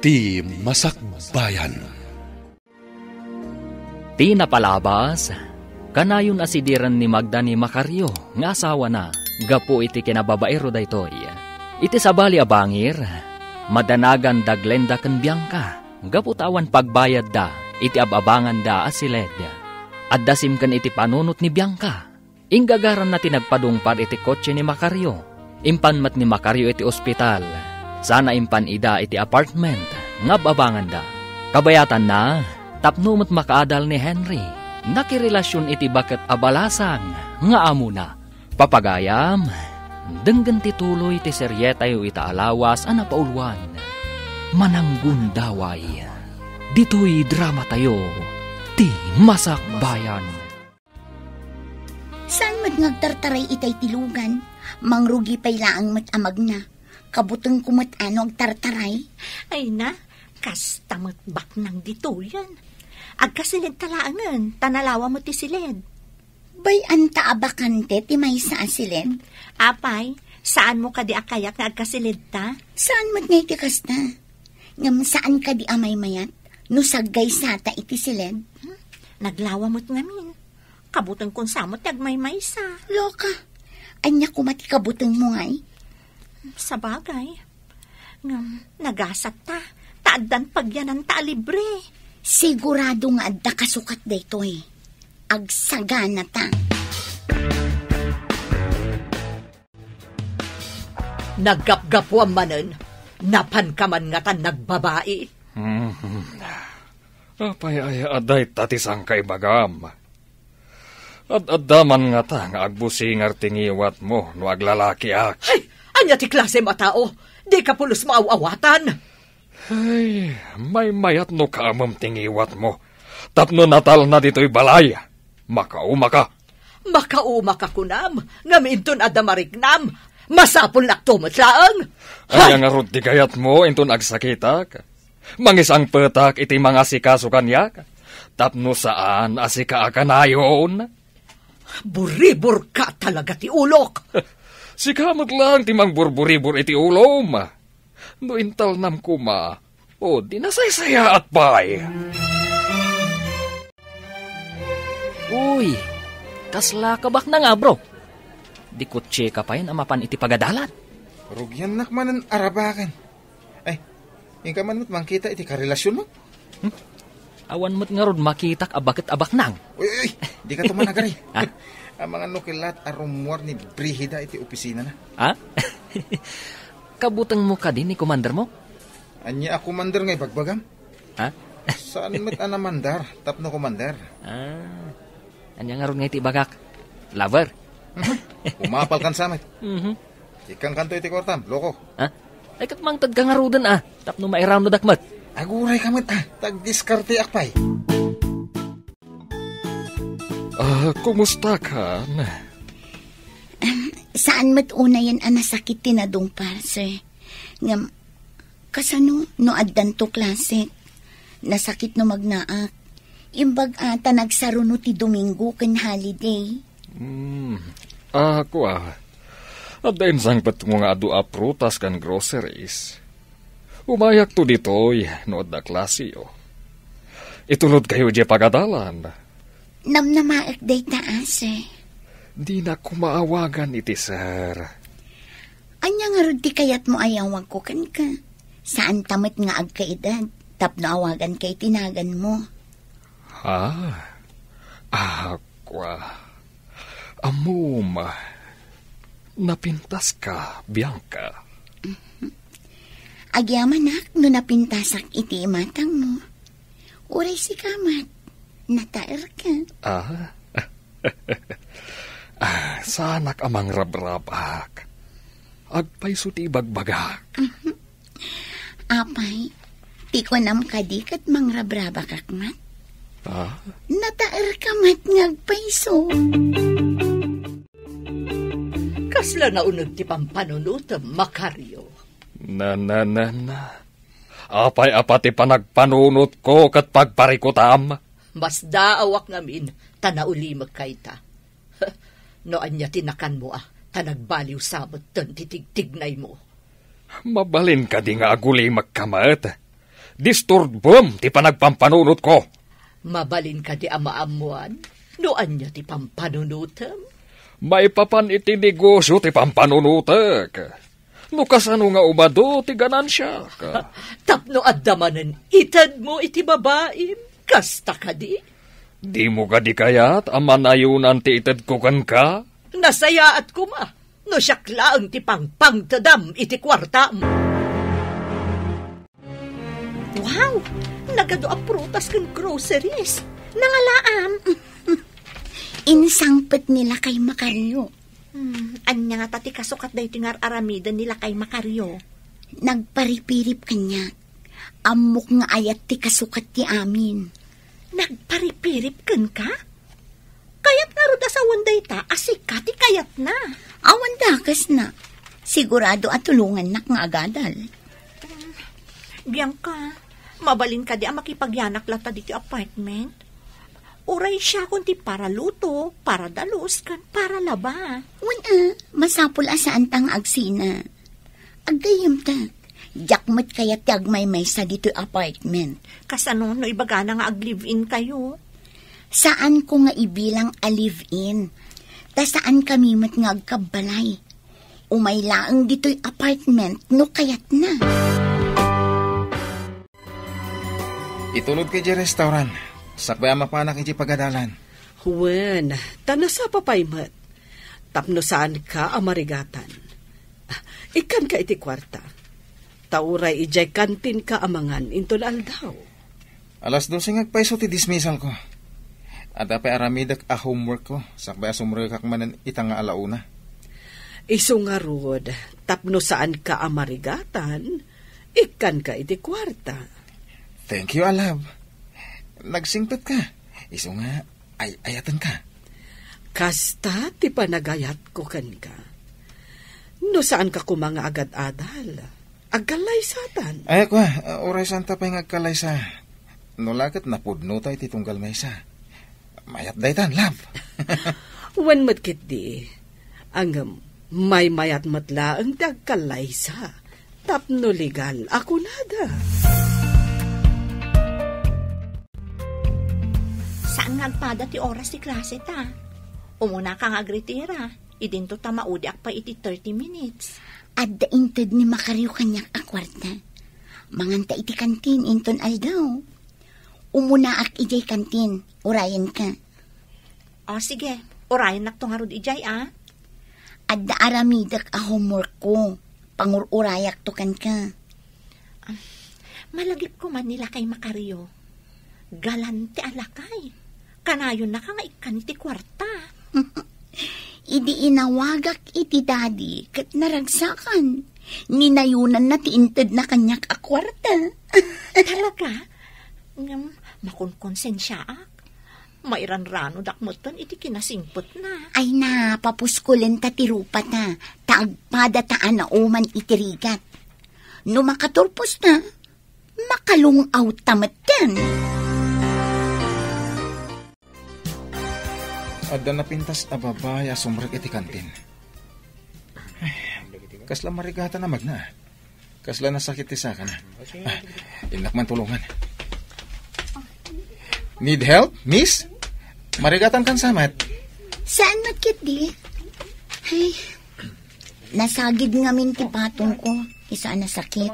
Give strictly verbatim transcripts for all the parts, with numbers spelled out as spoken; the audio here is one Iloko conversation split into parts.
Ti Masakbayan. Ti napalabas, kanayon a sidiren ni Magda ni Macario nga asawana gapu iti kinababaero daytoy. Iti sabali a bangir, madanagan da Glenda ken Bianca gapu ta awan pagbayadda iti ab-abanganda a siled. Adda simken iti panunot ni Bianca. Inggagaranna ti nagpadungpar iti kotse ni Macario. Impan met ni Macario iti ospital, sana impan ida iti apartment nga ab-abanganda. Kabayatanna, tapno met makaadal ni Henry, nakirelasion iti baket a balasang nga amona. Papagayam, denggen ti tuloy ti serietayo ita a lawas a napauluan, Mananggundaway. Ditoy dramatayo, Ti Masakbayan. Saan met nga agtartaray itay ti lugan? Mangrugi pay laeng met a magna. Kabutengko met a no agtartaray. Ay na, kasta met baknang ditoyen. Agkasiled ta laengen, ta nalawa met ti siled. Bay-anta a bakante ti maysa a siled? Apay, saanmo kadi a kayat nga agkasiled ta? Saan met nga iti kasta? Ngem saan kadi a maymayat no saggaysata iti siled? Hmm? Naglawa met ngamin. Kabutengkon sa met ti agmaymaysa. Loka, ania koma ti kabutengmo ngay? Sabagay. Ngem, nagasat ta, ta addan pagyananta a libre. Sigurado nga adda kasukat daytoy. Agsagana ta. Naggapgapuam manen, napanka man ngatan nagbabai. Hmm. Apay aya a dayta ti sangkaibagam? Ad-adda man ngata nga agbusingar ti ngiwatmo no aglalakiak. Ay, ania ti klasem a tao? Dika pulos maaw-awatan. Ay, maymayat no kaamem ti ngiwatmo. Tapno natalna ditoy balay, makaumaka. Makaumaka kunam, ngem inton adda mariknam, masapulnakto met laeng. Ania ngarud ti gayatmo inton agsakitak? Mangisangpetak iti mangasikaso kaniak, tapno saan a sika a kanayon. Buriburka talaga ti ulok. Sika met laeng ti mangburburibur iti ulom. No intalnam koma, o di nasaysayaat pay. Uy, kasla kabaknang, bro. Di kotseka pay a mapan iti pagadalan. Rugiannak manen a rabaken. Ay, inka man met mangkita iti karelasionmo? Hmm? Awan met ngarud makitak a baket a baknang. Uy, uy, uy, dika tumanagari. Ha? Amangan no kellat a rummuar ni Brigida iti opisinana. Ha? Kabutengmo kadi ni komandermo? Ania a komander nga ibagbagam? Ha? Saan met a namandar tapno komander? Ah. Ania ngarud nga iti ibagak? Lover? Mhm. Umapalkan sa met. Mhm. Ikkankanto iti kuartam, loko. Ha? Ay, ket mangtedka ngaruden, a, tapno mairamnodak met. Agurayka met, a, ta agdiskarteak pay. Ah, kumusta kan? Em, saan met unayen a nasakit ti nadungpar, sir. Ngem, kasano no addanto klasek? Nasakit no magnaak. Imbag a ta nagsaruno ti Domingo ken holiday. Hmm. Ah, kua. Adda insangpetmo nga adu a prutas ken groceries. Umayakto ditoy no adda klaseyo. Itulodkayo diay pagadalan. Namnamaek dayta, a, sir. Dinak koma awagan iti sir. Ania ngarud ti kayatmo a yawagko kenka? Saanta met nga agkaedad tapno awaganka iti naganmo. Ha? Ah, kua. Ammom, napintaska, Bianca. Agyamanak no napintasak iti imatangmo. Uray sika met, nataerka. Ah? Ah, saanak a mangrabrabak. Agpayso ti ibagbagak. Apay, ti kunam kadi ket mangrabrabakak met? Ah? Nataerka met nga agpayso. Kasla nauneg ti pampanunotem, Macario. Na, na, na, na. Apay a pati panagpanunotko ket pagparikutam? Masdaawak ngamin ta naulimek kayta. No ania ti nakanmo a, ta nagbaliw sa metten ti tigtignaymo. Mabalin kadi nga agulimekka met? Disturbem ti panagpampanunotko. Mabalin kadi a maammuan no ania ti pampanunotem? Maipapan iti negosio ti pampanunotek. No kasano nga umadu ti ganansiak? Tapno adda manen itedmo iti babaim, kasta kadi? Dimo kadi kayat a manayonan ti itedko kenka? Nasayaat koma no siak laeng ti pangpangtedam iti kuartam. Wow! Nagadu a prutas ken groceries. Nangalaam. Insangpet ni Lakay Macario. Hmm, ania ngata ti kasukat daytoy nga ar-aramiden ni Lakay Macario? Nagparipirip kaniak. Ammok nga ayat ti kasukat ti amin. Nagparipirip kenka? Kayat ngarud a sawen dayta a sika ti kayatna. Awan dakesna. Sigurado a tulongannak nga agadal. Bianca, mabalin kadi a makipagyanak latta ditoy apartment? Uray siakon ti paraluto, paradalus, ken paralaba. Wen a, masapul a saanta nga agsina. Aggayyemta, diak met kayat ti agmaymaysa ditoy apartment. Kasano no ibagana nga ag-live-in kayo? Saanko nga ibilang a live-in. Ta saankami met nga agkabbalay. Umay laeng ditoy apartment no kayatna. Itulodka idiay restaurant. Sakbay a mapanak idiay pagadalan. Wen, ta nasapa pay met. Tapno saanka a marigatan. Ah, ikkanka iti kuarta. Ta uray idiay kantinka a mangan inton aldaw. Alas dose nga agpayso ti dismisalko. Adda pay aramidek a homeworkko, sakbay a sumrekak manen ita nga alauna. Isu ngarud, tapno saanka a marigatan, ikkanka iti kuarta. Thank you, a love. Nagsingpetka. Isu nga, ay-ayatenka. Kasta ti panagayatko kenka. No saanka koma nga agad-adal, agkallaysatan. Ay, kua, uray saanta pay nga agkallaysa. No la ket napudnota iti tunggal maysa. Mayat daytan, love. Wen met ketdi. Ngem, maymayat met laeng ti agkallaysa. Tapno legal a kunada. Saan nga agpada ti oras ti klase ta? Umuna ka nga agretira, idinto ta maudiak pay iti thirty minutes. Adda inted ni Macario kaniak a kuarta. Manganta iti kantin inton aldaw. Umunaak idiay kantin, urayenka. O, sige. Urayennakto ngarud idiay, a. Adda aramidek a homeworkko. Pangur-urayakto kenka. Ah, malagip koma ni Lakay Macario. Galante a lakay. Kanayonnaka nga ikkan iti kuarta. Idi inawagak iti daddy ket naragsakan, ninayonanna ti intedna kaniak a kuarta. Talaga? Ngem, makonkonsensiaak. Mairanranodak metten iti kinasingpetna. Ay na, papuskolenta ti rupata, ta agpadata a nauman iti rigat. No makaturposta, makalung-awta metten. Adda napintas a babai a sumrek iti kantin. Ay, kasla marigatan a magna. Kasla nasakit ti sakana. Ah, innak man tulongan. Need help, miss? Marigatan kan samat? Saan met ketdi? Ay, nasagid ngamin ti patongko. Isu a nasakit.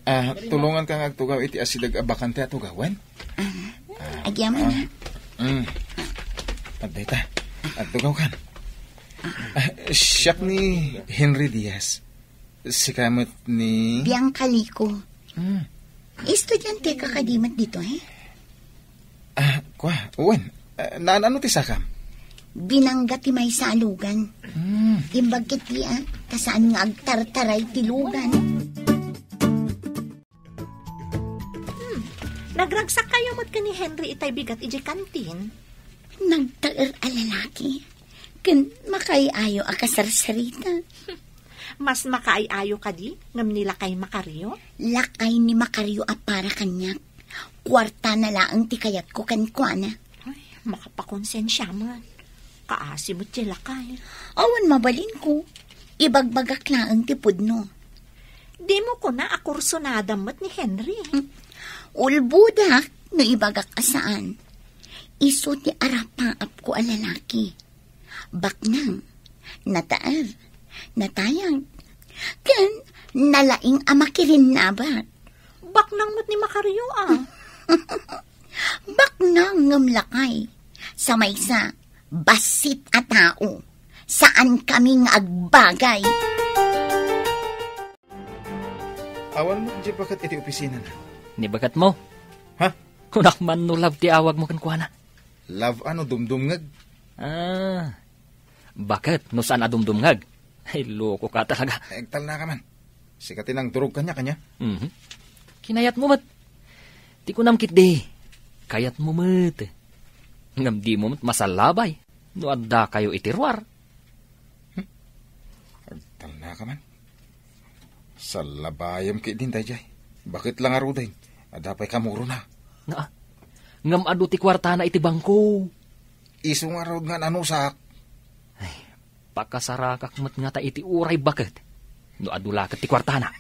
Ah, tulonganka nga agtugaw iti asideg a bakante a tugawen? Ah, agyaman, ah, ha? Mm. Adda ita. Agtugawkan. Ah, siak ni Henry Diaz. Sika met ni Bianca Lico. Mm. Estudianteka kadi met ditoy, eh? Ah, kua, wen. Ah, naan-ano ti sakam? Binangga ti maysa a lugan. Mm. Imbag ketdi, ah, ta saan nga agtartaray ti lugan. Hmm. Nagragsak kayo met ken ni Henry itay bigat idiay kantin? Nagtaer a lalaki. Ken makaay-ayo a kasarsarita. Mas makaay-ayo kadi ngem ni Lakay Macario? Lakay ni Macario a para kaniak. Kuartana laeng ti kayatko kenkuana. Ay, makapakonsensia man. Kaasi met ti lakay. Awan mabalinko. Ibagbagak laeng ti pudno. Dimo kuna a kursunada met ni Henry? Hmm. Ulbodak no ibagak a saan. Isu ti arapaapko a lalaki. Baknang, nataer, natayag, ken nalaing a makirinnabak. Baknang met ni Macario, a. Baknang ngem lakay. Sa maysa, bassit a tao. Saan kami nga agbagay. Awan met di baket iti opisinana. Ni baketmo? Ha? Kunak man no love ti awagmo kenkuana. Love a no dumdumngeg? Ah, baket no saan a dumdumngeg? Ay, loko ka talaga. Ay, agtalna ka man. Sika ti nangdurog kaniak, ania? Mhm. Kinayatmo met. Ti kunam ketdi, kayatmo met. Ngem dimo met masallabay no adda kayo iti ruar. Hmm. Agtalna ka man. Sallabayam ketdin daydiay. Baket la ngaruden. Adda pay kamurona. Nga, ngem adu ti kuartana iti bangko. Isu ngarud nga nanusak. Ay, pakasarakak met ngata iti uray baket. No adu la ket ti kuartana.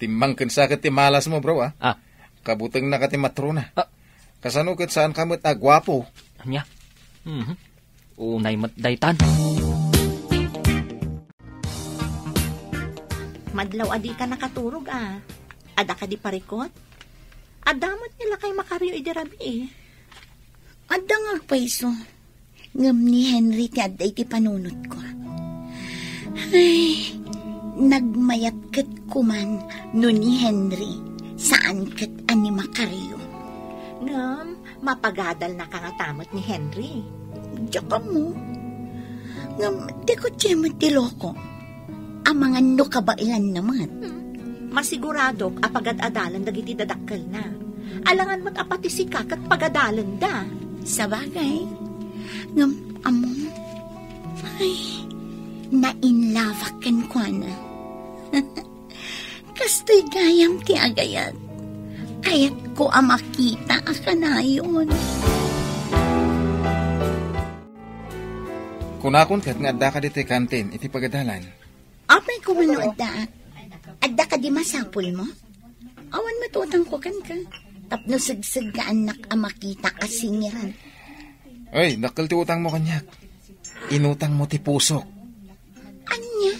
Timmangken sa ket ti malasmo, bro, a? Ah. Kabutengna ka ti matrona. Ah. Kasano ket saan ka met a guapo? Ania? Mhm. Unay met daytan. Madlaw a dika nakaturog, a. Adda kadi parikut? Adda met ni lakay Macario idi rabii. Adda nga agpayso. Ngem ni Henry ti adda iti panunotko. Ay, nagmayat ket kuman no ni Henry, saan ket a ni Macario. Ngem, mapagadalnaka ngata met ni Henry. Diak ammo. Ngem, ti kutse met ti loko. Amangan no kabaelanna met. Hmm. Masiguradok a pagad-adalan dagiti dadakkelna. Alangan met a pati sika ket pagadalenda. Sabagay. Ngem, ammom, ay, nainlabak kenkuana. Kastoy gayam ti agayat. Kayatko a makita a kanayon. Kunakon ket nga addaka ditoy kantin iti pagadalan. Apay koma no addaak? Adda kadi masapulmo? Awan met utangko kenka. Tapno segseggaannak a makita a singiran. Ay, dakkel ti utangmo kaniak. Inutangmo ti pusok. Ania?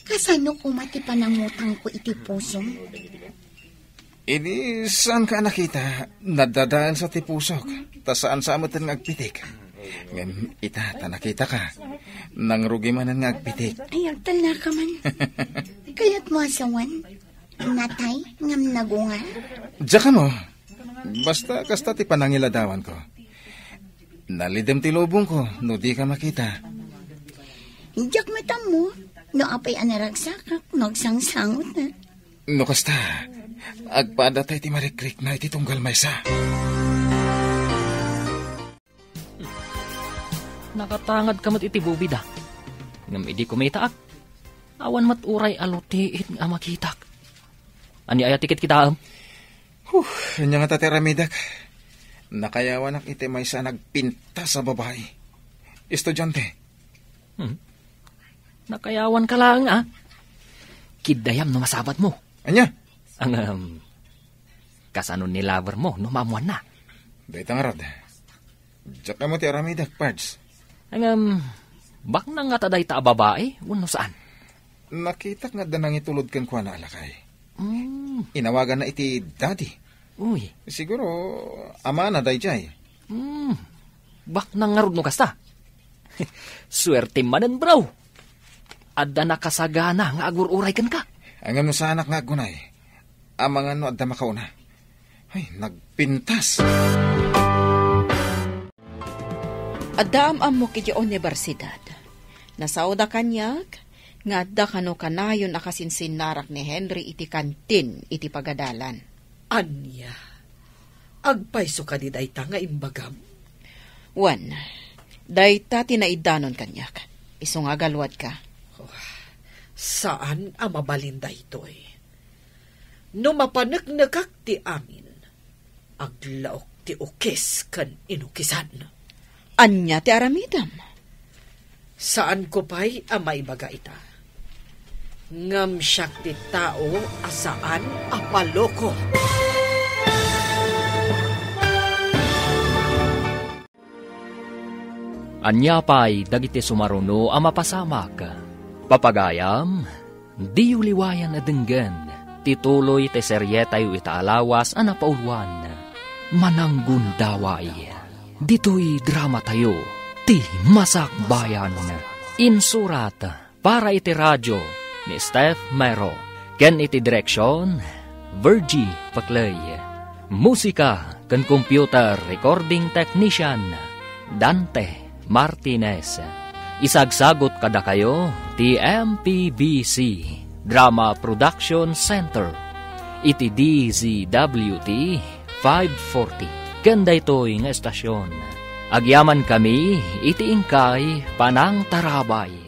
Kasano koma ti panangutangko iti pusom? Idi saanka a nakita, nadadaelsa ti pusok, ta saansa a metten nga agpitik. Ngem ita, ta nakitaka, nangrugi manen nga agpitik. Ay, agtalnaka man. Kayatmo a sawen? Natay ngem nagungar? Diak ammo. Basta kasta ti panangiladawanko. Nalidem ti lubongko no dika makita. Diak met ammo no apay a naragsakak no agsangsangot na. No kasta, agpada tay ti marikrikna iti tunggal maysa. Nakatangadka met iti bubida. Ngem idi kumitaak, awan met uray a lutiit nga makitak. Ania aya ti kitkitaem? Huh, ania ngata ti aramidek? Nakayawanak iti maysa a nagpintas a babai. Estudiante. Hmm. Nakayawanka laeng, a. Kiddayam no masabatmo. Ania? Ngem, kasano ni lover mo no maammoanna? Dayta ngarud. Diak ammo ti aramidek, Pards. Ngem, baknang ngata dayta a babai, wenno saan? Nakitak nga adda nangitulod kenkuana a lakay. Mm. Inawaganna iti daddy. Uy. Siguro, amana daydiay. Mm. Baknang ngarud no kasta. Suertem manen, bro. Adda nakasagana nga agur-uray kenka. Ngem no saanak nga aggunay, amangan no adda makauna. Ay, nagpintas. Adda am-ammok idiay universidad. Nasaoda kaniak nga adda kano kanayon a kasinsinnarak ni Henry iti kantin iti pagadalan. Ania? Agpayso kadi dayta nga imbagam? Wen, dayta ti naiddanon kaniak. Isu nga agaluadka. Oh, saan a mabalin daytoy. No mapaneknekak ti amin, aglaok ti ukis ken inukisan. Ania ti aramidem? Saanko pay a maibaga ita. Ngem siak ti tao a saan a paloko. Ania pay dagiti sumaruno a mapasamak? Papagayam, diyo liwayan a denggen ti tuloy ti serietayo ita a lawas a napauluan, Mananggundaway. Ditoy dramatayo, ti Masakbayan. Insurat para iti radio ni Steph Mero, ken iti direksion, Virgie Paclay. Musika ken computer recording technician, Dante Martinez. Isagsagot kadakayo ti M P B C Drama Production Center iti D Z W T five forty. Ken daytoy nga estasyon, agyamankami iti inkay panangtarabay.